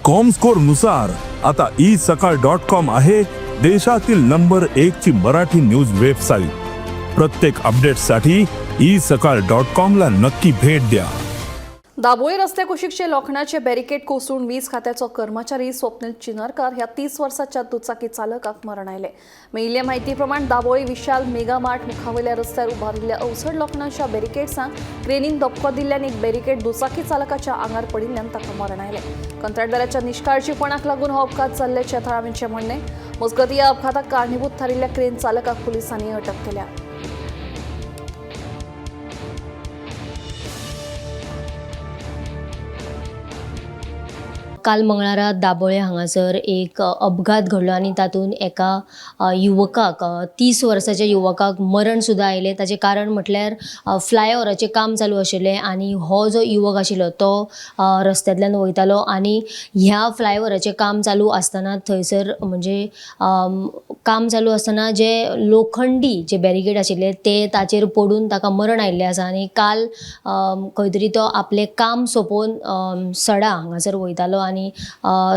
Comscore नुसार आता E सकाळ डॉट कॉम आहे देशातील नंबर एक ची मराठी न्यूज वेबसाईट. प्रत्येक अपडेटसाठी ई सकाळ डॉट कॉम ला नक्की भेट द्या. दाबोळी रस्त्याकुशीकचे लोखणाचे बॅरिकेड कोसळून वीज खात्याचो कर्मचारी स्वप्नील चिनरकर ह्या 30 वर्साच्या दुचाकी चालकाक मरण आयलें. मेळिल्ल्या माहितीप्रमाण दाबोळी विशाल मेगा मार्ट मुखावयल्या रस्त्यार उबारिल्ल्या अवसड लोखणाच्या बॅरिकेड्सांक क्रेनीन धपको दिल्ल्यान एक बॅरिकेड दुचाकी चालकाच्या आंगार पडिल्ल्यान ताका मरण आयलें. कंत्राटदाराच्या निश्काळजीपणाक लागून हो अपघात जाल्ल्याचें थळाव्यांचें म्हणणें. मजगतीं, ह्या अपघाताक कारणीभूत थारिल्ल्या क्रेन चालकाक पुलिसांनी अटक केल्या. काल मंगळारा दाबोळे हांगासर एक अपघात घडलो आनी तातूंत एका युवकाक, 30 वर्साच्या युवकाक मरण सुद्दां आयलें. ताचें कारण म्हटल्यार फ्लायओवराचें काम चालू आशिल्लें आनी हो जो युवक आशिल्लो तो रस्त्यांतल्यान वयतालो आनी ह्या फ्लायओवराचें काम चालू आसतना थंयसर म्हणजे काम चालू आसतना जे लोखंडी जे बॅरिकेड आशिल्ले ते ताचेर पडून ताका मरण आयिल्लें आसा. आनी काल खंय तरी तो आपलें काम सोंपोवन सडा हांगासर वयतालो आनी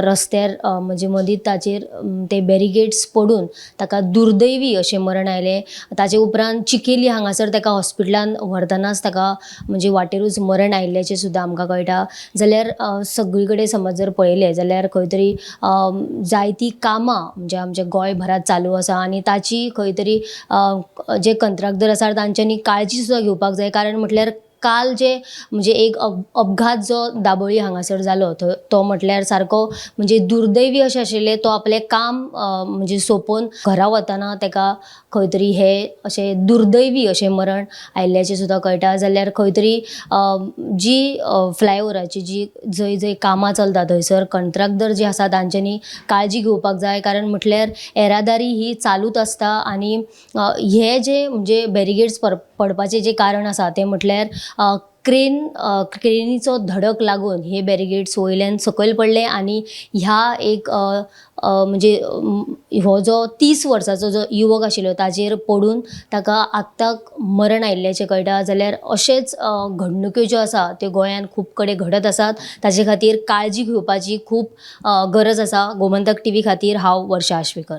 रस्त्यार म्हणजे मदींच ताचेर ते बॅरिकेड्स पडून ताका दुर्दैवी अशें मरण आयलें. ताचे उपरांत चिकेली हांगासर ताका हॉस्पिटलान व्हरतनाच ताका म्हणजे वाटेरूच मरण आयिल्ल्याचें सुद्दां आमकां कळटा. जाल्यार सगळी कडेन समज जर पळयलें जाल्यार खंय तरी जायतीं कामां म्हणजे आमच्या गोंयभरांत चालू आसा आनी ताची खंय तरी जे कंत्राटदार आसा तांच्यांनी काळजी सुद्दां घेवपाक जाय. कारण म्हटल्यार काल जे म्हणजे एक अपघात जो दाबोळी हांगासर जालो तो म्हटल्यार सारको म्हणजे दुर्दैवी अशें आशिल्लें. तो आपलें काम म्हणजे सोंपोवन घरा वतना ताका खंय तरी हे अशें दुर्दैवी अशें मरण आयिल्ल्याचें सुद्दां कळटा. जाल्यार खंय तरी जी फ्लायओवराची जी जंय जंय कामां चलता थंयसर कंत्राटदार जे आसा तांच्यांनी काळजी घेवपाक जाय. कारण म्हटल्यार येरादारी ही चालूच आसता आनी हे जे म्हणजे बॅरिगेड्स पडपाचें जें कारण आसा तें म्हटल्यार क्रेनीचो धडक लागून हे बॅरिगेड्स वयल्यान सकयल पडले आनी ह्या एक म्हणजे हो जो 30 वर्साचो जो युवक आशिल्लो ताचेर पडून ताका आत्ताक मरण आयिल्ल्याचें कळटा. जाल्यार अशेंच घडणुक्यो ज्यो आसा त्यो गोंयांत खूब कडेन घडत आसात. ताचे खातीर काळजी घेवपाची खूब गरज आसा. गोमंतक टीव्ही खातीर हांव वर्षा आश्वेकर.